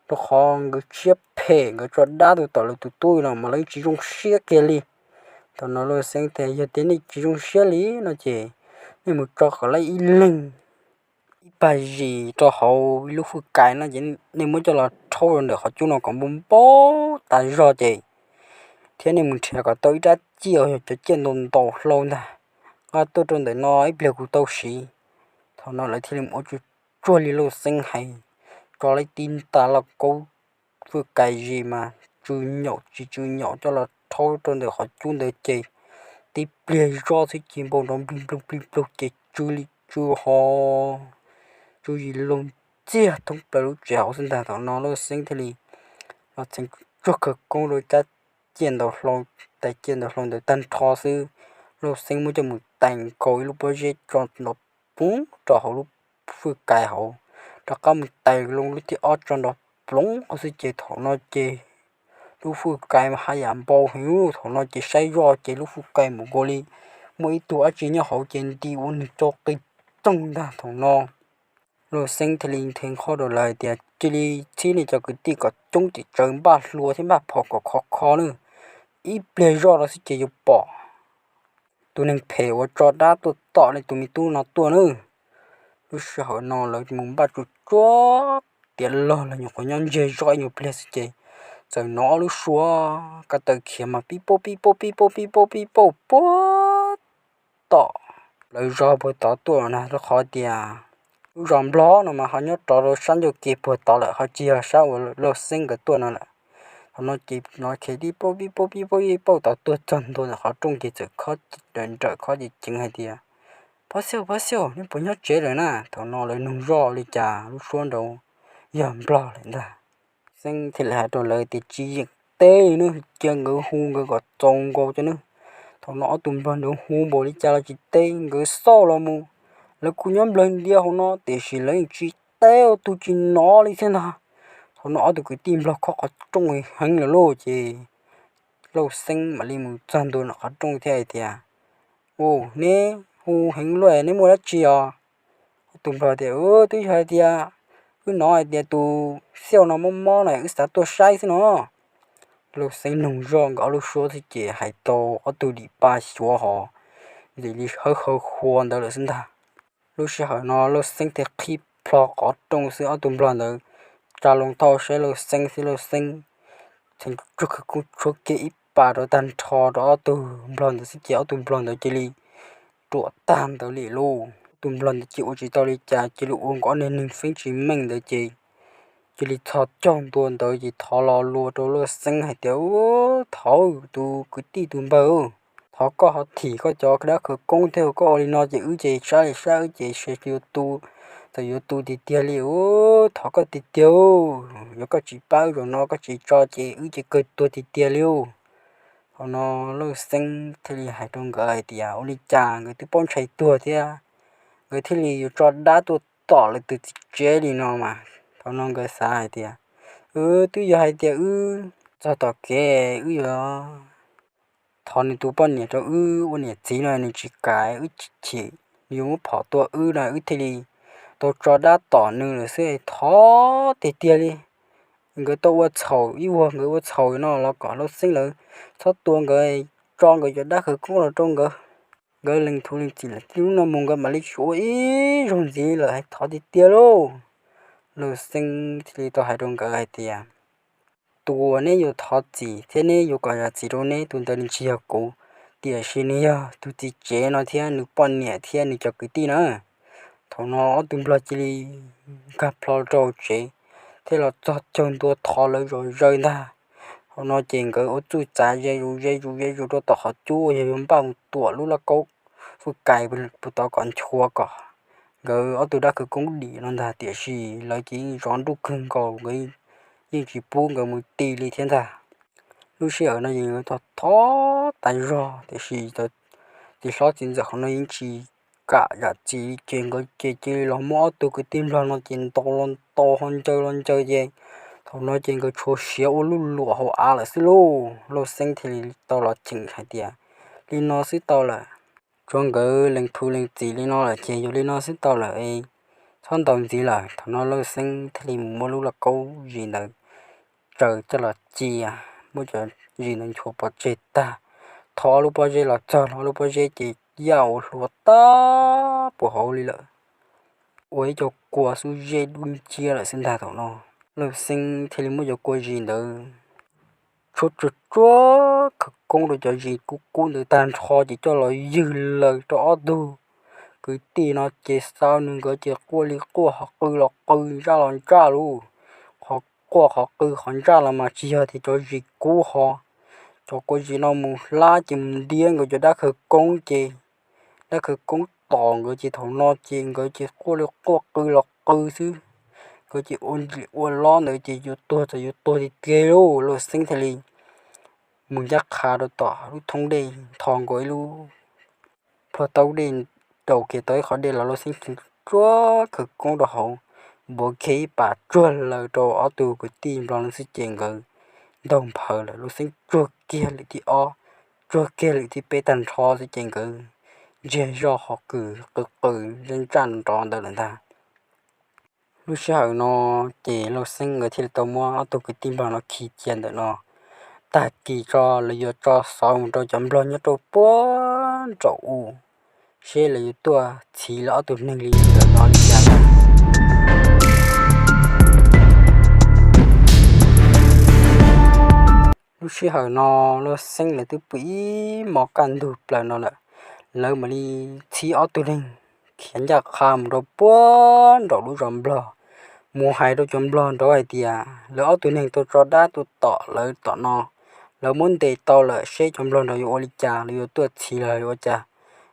rau qhov nkawd siab phem, nkawd tso dab tuaj tom lawv tus tub no mas lawv tsis zoo siab kiag li. Thaum no Lauj Xeeb tias yog tias nej tsis zoo siab li no ces nej mus tso kom lawv ib leeg ib pag zis rau hauv ib lub fwj kais no ces nej muab coj los rhaub rau ntawm qhov cub no kom npau npau tas zog ces, thiab nej mus nrhiav kom tau ib rab ciaj uas yog cov ciaj ntaus ntaus hlau ntag, nqa tuaj rau ntawm no ib pliag kuv tau siv. Thaum no lawv thiaj li mus ua tsuag tsuag li Lauj Xeeb hais, tso lawv tib nta lauj kaub fwj kais zis mas tsw nyaum tsis tsw nyaum coj los rhaub rau ntawm qhov cub ntawd ces tib pliag zoj xwb ces npau nrov nplig nploog plig nploog ces tsw li tsw ho tsw zis loo txiag thoob plaws lub tsev hauv xwb ntag. Thaum no Lauj Xeeb thiaj li los txheev tsuag khawv koob rau cab ciaj ntaus hlau, tais ciaj ntaus hlau ntawd tag nrho xwb, Lauj Xeeb muab coj mus tais nkaus ib lub pob zeb tso nrov poob rau hauv lub fwj kai hauv, rov qab mus tais loo lub thib ob tso nrov ploov hauv xwb ces thaum no ces lub fwj kai mas haj yam npau heev, thaum no ces saib zoj ces lub fwj kai mus nkaus li muaj ib tug dab tsi nyob hauv ces nti ua nws tso qis tsoog ntag. Thaum no Lauj Xeeb thiaj li nthe qhob rau lawv hais tias cia li txhib nej cov kwv tij kom coob tim tsawv npaj hlua thiab npaj phom kom khov kho na, ib pliag zoj no xwb ces yuav pom tus neeg phem uas tso dab tuaj tom nej tus me tub no tuaj na. Lub sij hawm no lawv mus npaj tsuj tsuav tiav log los nyuam qhuav nyob ntsiag zoj ib nyuag pliag xwb ces txawm hnov ob lub suab ko taw khiav mas pib pauj pib pauj pib pauj pib pauj pib pauj puag tom lawv zos puag tod tuaj na, rau qhov tias lub zos Nplog no mas ho nyob rov rau sab ncauj ke puag tod lawm, ho tsis yog sab uas Lauj Xeeb nkawd tuaj no lawm. Thaum no ces hnov khiav pib pauj pib pauj pib pauj pib pauj tod tuaj txog ntua ntawm qhov rooj ces txawm khob nrawm nrawm khob ceev ceev hais tias, Pov Xyooj, Pov Xyooj, nej puas nyob tsev lawm na? Thaum no lawv nug zoj li cas lub suab nraud yog Nplog lawm ntag. Xeeb thiaj li hais rau lawv tias tsis yeem teb li nawb, cia nkawd hu nkawd kom txaus nkaus cov nawb. Thaum no ob tug Nplog ntawd hu npaum li cas los tsis teb, nkawd xauj los mus lawv kuj nyob nplawg ntiav hauv no tiam sis lawv yeej tsis teb ua tug tsis hnov li thiab ntag. Thaum no ob tug kwv tij Nplog khob qhov rooj heev lawm lauj ces Lauj Xeeb mam li mus txog ntua ntawm qhov rooj thiab hais tias, Ua, neb hu heev luaj, neb muaj dab tsi os? Ob tug Nplog tias, Twb yog hais tias wb hnov hais tias tus Xiauj no mob mob na, wb xav tuaj saib xwb no. Lauj Xeeb nug zoj nkawd ob lub suab xwb ces hais tau ob tug dim pa xyuav hos ntim li hawb hawv hua ntawd lawm xwb ntag. Lub sij hawm no Lauj Xeeb thiaj qhib plho qhov rooj xwb, ob tug Nplog ntawd tsa loo taub hau saib Lauj Xeeb xwb, Lauj Xeeb txheev tsuj khawv koob tshuab kiag ib pas rau tag nrho rau ob tug Nplog ntawd xwb ces ob tug Nplog ntawd cia li ruam tag ntawd li lauj. Ob tug Nplog ntawd ces ua tsis tau li cas, cia li ua nkawd ob niag neeg feeb tsis meej ntawd ces cia li txhos caug ntua ntawd ces thov lo lus rau Lauj Xeeb hais tias, Thov tus kwv tij tus npawg, thov koj ho thim koj cov dab khawv koob thiab, koj ua li no ces wb ces sab li sab, wb ces yuav tu, txawm yuav tu tiag tiag li. Thov koj tiag tiag, yog koj tsis pab wb zaum no, koj tsis tso ces wb ces kawg tuag tiag tiag li. Thaum no Lauj Xeeb thiaj li hais rau nkawd hais tias ua li cas nkawd twb paub ntshai tuag thiab, nkawd thiaj li yuav tso dab tuaj tom lawv tus txiv tsev li no mas. Thaum no nkawd xav hais tias, Wb twb yog hais tias wb txog tom kev wb yuav thov nws tus poj niam rau wb ua niam txiv no nws tsis kam, wb chim, nws yuav muab phom tua wb no wb thiaj li tau tso dab tom nws lawm xwb, thov tiag tiag li. Nkawd tau ua txhaum ib vuag, nkawd ua txhaum no los kom Lauj Xeeb lawv txhob tua nkawd, tso nkawd cov dab khawv koob los rau nkawd. Nkawd lees thov lees txim lawm, lub no mus nkawd mam li tsis ua ib zaug ntxiv lawm, thov tiag tiag lauj. Lauj Xeeb thiaj li tau hais rau nkawd hais tias, Tus uas neb yuav thov txim thiab neb yuav kom zam txim rau neb tus ntawd nws tsis yog kuv, tiam sis nws yog tus txiv tsev no thiab nws poj niam thiab nws cov kwv tij na. Thaum no ob tug Nplog cia li nkag plho rau tsev thiab los txog caug ntua thov lawv zom zaws ntag. Thaum no ces nkawd ua txuj txav ze zus ze zus ze zus rau tom qhov cub uas yog yuav npaj mus tuam lub laj kaub fwj kais puag tod kom nchuav kom nkawd ob tug dab khawv koob dim no ntag, tiam sis lawv ces yeej zov nruj kawg nkaus, nkawd yeej tsis pub nkawd mus ti li thiab ntag. Lub sij hawm no ces nkawd thov tas zog tiam sis txiv hlob txiv ntxawm hauv no yeej tsis kam zam txim li ces nkawd ces cia li los muab ob tug kwv tij Nplog no ces ntaus los ntaus ho ncaws los ncaws ces thaum no ces nkawd tshuav siav ua luj luam hauv av lawm xwb lauj. Lauj Xeeb thiaj li tau los cheem hais tias, Li no xwb tau lawm. Tsuav nkawd lees thov lees txim li no lawm ces yuav li no xwb tau lawm, txhob ntaus ntxiv lawm. Thaum no Lauj Xeeb thiaj li mus muab lub lauj kaub zis ntawd tsaws coj los cia, muab cov zis ntawd nchuav pov tseg tag, thau ob lub pob zeb los txog, ob lub pob zeb ces yaj ua hlua tag puag hauv li lawm, ua ib co kua xub zeb dub nciab lawm xwb ntag. Thaum no Lauj Xeeb thiaj li muab cov kua zis ntawd tshuab tsuag tsuag khawv koob rau cov zis kub kub ntawd tag nrho ces coj los ywg laws rau ob tug kwv tij no ces xav nws nkawd ces quaj li quaj, qw los qw, ntsaj los ntsaj lauj. Qhov quaj qhov qw qhov ntsaj los mas tsis yog tias cov zis kub ho, cov kua zis no mus hlab ces mus ntiab nkawd cov dab khawv koob ces dab khawv koob tom nkawd ces thaum no ces nkawd ces quaj li quaj, qw los qw xwb. ces ua lob ntawd ces yuav tuag txawm yuav tuag tiag tiag lauj. Lauj Xeeb thiaj li mus ncaj qha rau tom lub thoob dej, nthos nkaus ib lub plhuaj taub dej, rau kiag tau ib qho dej los Lauj Xeeb tsuag khawv koob rau hauv, npuav kiag ib pas tsuag laws rau ob tug kwv tij nplog no xwb ces nkawd ntaug nphaws lawm. Lauj Xeeb tsuag kiag lwm thib ob, tsuag kiag lwm thib peb tag nrho xwb ces nkawd ntsiag zog ho qw qw qw ntsaj ntsaj nrov ntawd lawm ntag. Lub sij hawm no ces Lauj Xeeb nkawd thiaj li tau muab ob tug kwv tij nplog no khi cia ntawm no. Tag kis tso lawv yuav tso xov mus rau cov nplog nyob rau puag nraum u, seb lawv yuav tuaj txhiv lawv ob tug neeg li ntawm no li cas ntag. Lub sij hawm no Lauj Xeeb lawv twb pw ib hmos kaj ntug plaws no lawm, lawv mam li txhib ob tug neeg khiav ncaj qha mus rau puag nraum lub zos nplog, mus hais rau cov nplog nraud hais tias lawv ob tug neeg tau tso dab tuaj tom lawv tom no, lawv muab ntes tau lawm, seb cov nplog nraud yuav ua li cas, lawv yuav tuaj txhiv los yuav ua cas.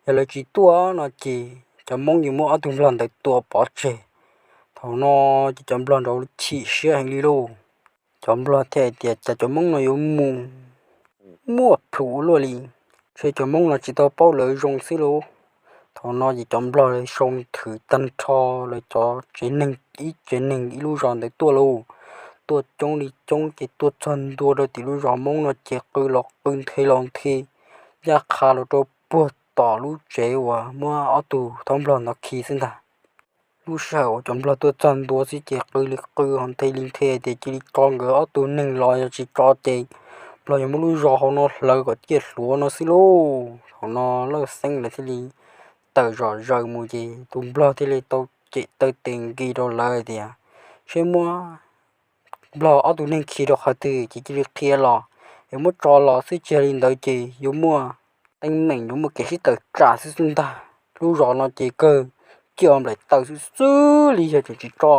Yog lawv tsis tuaj no ces cov Hmoob yuav muab ob tug nplog ntawd tua pov tseg. Thaum no ces cov nplog nraud chim siab heev li lauj. Cov nplog thiaj hais tias cas cov Hmoob no yuav mus muaj plhus ua luaj li, ntshe cov Hmoob no tsis tau paub lawv zoo xwb lauj. Thaum no ces cov nplog sau nthwv tag nrho lawv cov tsev neeg, ib tsev neeg ib lub zos ntawd tuaj lauj. Tuaj coob li coob ces tuaj txog ntua rau tim lub zos Hmoob no ces qw los qw nthe los nthe, ncaj qha los rau puag tom lub tsev uas muab ob tug thaub nplog ntawd khi xwb ntag. Lub sij hawm uas cov nplog tuaj txog ntua xwb ces qw li qw ho nthe li nthe tias cia li tso nkawd ob tug neeg los, yog tsis tso ces nplog yuav muab lub zos hauv no hlawv kom ciaj hluav no xwb lauj. Thaum no Lauj Xeeb lawv thiaj li tawm zom zaws mus ces tus nplog thiaj li tau cem taw tes nqis rau lawv tias, seb muab nplog ob tug neeg khi rau qhov twg ces cia li qhia los, es muab tso los xwb, tsis yog li ntawd ces yuav muaj teeb meem, yuav muaj kev sib tawm tsam xwb xwb ntag. Lub zos no ces kawg ciaj nplaim taw xwb xwb li, yog tseem tsis tso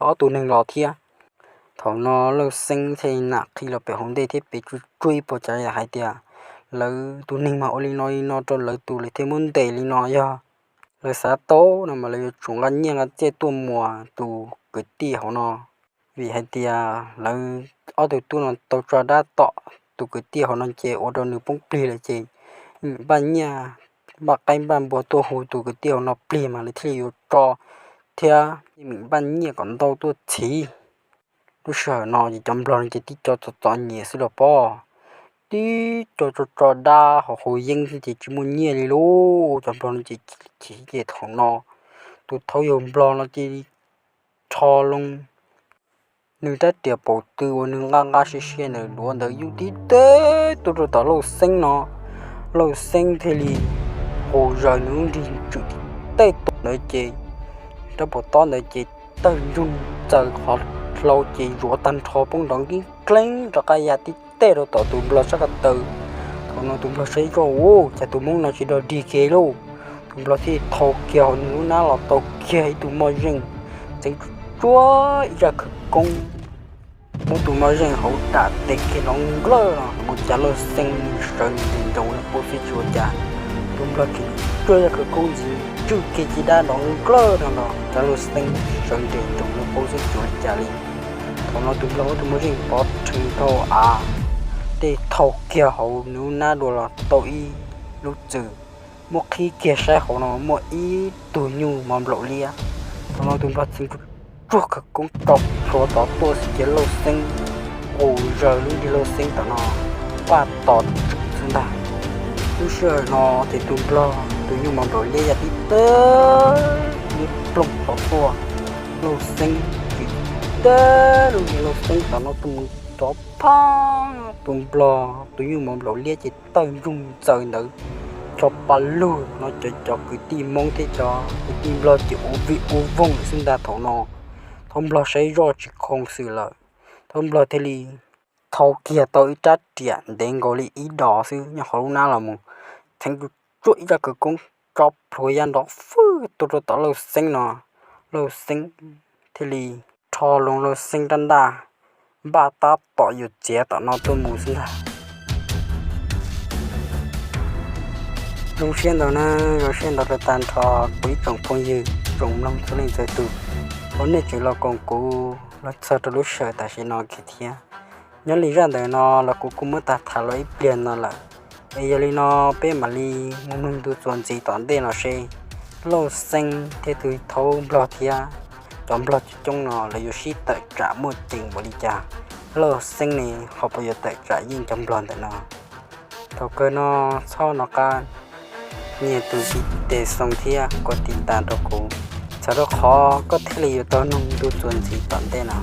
ob tug neeg los thiab. Thaum no Lauj Xeeb thiaj li nam qhi los pem hauv ntej thiab pem tsuj tsuj ib puas tsav yam hais tias, lawv tus neeg mas ua li no li no rau lawv tus, lawv thiaj muab ntes li no. Yog lawv xav tau no mas lawv yuav tsum nqa nyiaj nqa txiaj tuaj muas tus kwv tij hauv no, vim hais tias lawv ob tug tub no tau tso dab tom tus kwv tij hauv no ces ua rau nws poob plig lawm ces npaj nyiaj npaj qaib npaj npua tuaj hu tus kwv tij hauv no plig mas lawv thiaj li yuav tso thiab npaj nyiaj kom ntau tuaj txhiv. Lub sij hawm no ces cov nplog no ces tib co txom txom nyem xwb los pob, tib co tso tso dab ho haus yeeb xwb ces tsis muaj nyiaj li lauj. Cov nplog no ces chim ces thaum no tus thaub yawg nplog no cia li rho loo nws rab riam paum tw uas nws nqa nqa siab siab ntawd duav ntawd yub tib teg tuaj rau tom Lauj Xeeb no. Lauj Xeeb thiaj li qus zaws nws lub nrig tswm tib teg tuaj ntawd ces rab puas tob ntawd ces tawg ntsoog txaws qhov hlau ces zuav tag nrho poob nrov nkeeb dleeb rov qab ya tib teg rau tom tus nplog sab ko taw. Thaum no tus nplog saib zoj ua cas tus Hmoob no tsis dog dig kiag lauj. Tus nplog thiaj thau kiag hauv nws lub hnab los tau kiag ib tug moj zeej, txeev tsuag tsuag ib zaj khawv koob, muab tus moj zeej hauv dam tes kiag nrov nklawj los ua cas Lauj Xeeb sawv nres nroos li qub xwb tsis ua cas. Tus nplog tseem tsuag ib zaj khawv koob ntxiv tswj kiag caj dab nrov nklawj no los cas Lauj Xeeb sawv nres nroos li qub xwb tsis ua cas li. Thaum no tus nplog muab tus moj zeej pov rhees rau av, tej thau kiag hauv nws lub hnab dua los tau ib lub txwm, muab qhib kiag saib hauv no muaj ib tug nyuj mov nplaum liab. Thaum no tus nplog txeev tsuag tsuag khawv koob tso plhuav tod tuaj xwb ces Lauj Xeeb qus zaws lub nrig Lauj Xeeb tom no npaj tos tseem xwb ntag. Lub sij hawm no ces tus nplog tus nyuj mov nplaum liab ya tib teg liab ploog tod tuaj, Lauj Xeeb tib teg lub nrig Lauj Xeeb tom no tuaj mus rov phab, tus nplog tus nyuj mov nplaum liab ces tawg ntsoog txaws ntawd, cov pa lug no cov cov kwv tij Hmoob thiab cov kwv tij nplog ces ua vij ua voog lawm xwb ntag thaum no. Thaub nplog saib zoj tsis khoov xwm lawm, thaub nplog thiaj li thau kiag tau ib rab riam ntev nkaus li ib dos xwb nyob hauv lub hnab los mus, txeev tsuag tsuag ib zaj khawv koob tso plhuav ya nrov fwj tuaj rau tom Lauj Xeeb no. Lauj Xeeb thiaj li rho loo Lauj Xeeb rab ntaj npaj tab tom yuav txiav tom no tuaj mus xwb ntag. Zoo siab ntau na, zoo siab ntau rau tag nrho kuv ib tsoom phooj ywg tsoom mloog txhua leej txhua tus. uas nej tseem los koom kuv los txog rau lub sij hawm tam sim no kiag thiab. Nyob li zaj ntawm no los kuv kuj muab tag tham los ib pliag no lawm, es yog li no peb mam li mus mloog ntu txuas ntxiv tom ntej no seb Lauj Xeeb thiab tus thaub nplog thiab cov nplog coob coob no lawv yuav sib tawm tsam muaj ceem npaum li cas. Lauj Xeeb ne ho puas yuav tawm tsam yeej cov nplog ntawm no? Thaum kawg no txhob nco qab nias tus ntiv tes xoo thiab kov tiv tas rau kuv, txhawm rau qhov koj thiaj li yuav tau mloog ntu txuas ntxiv tom ntej no.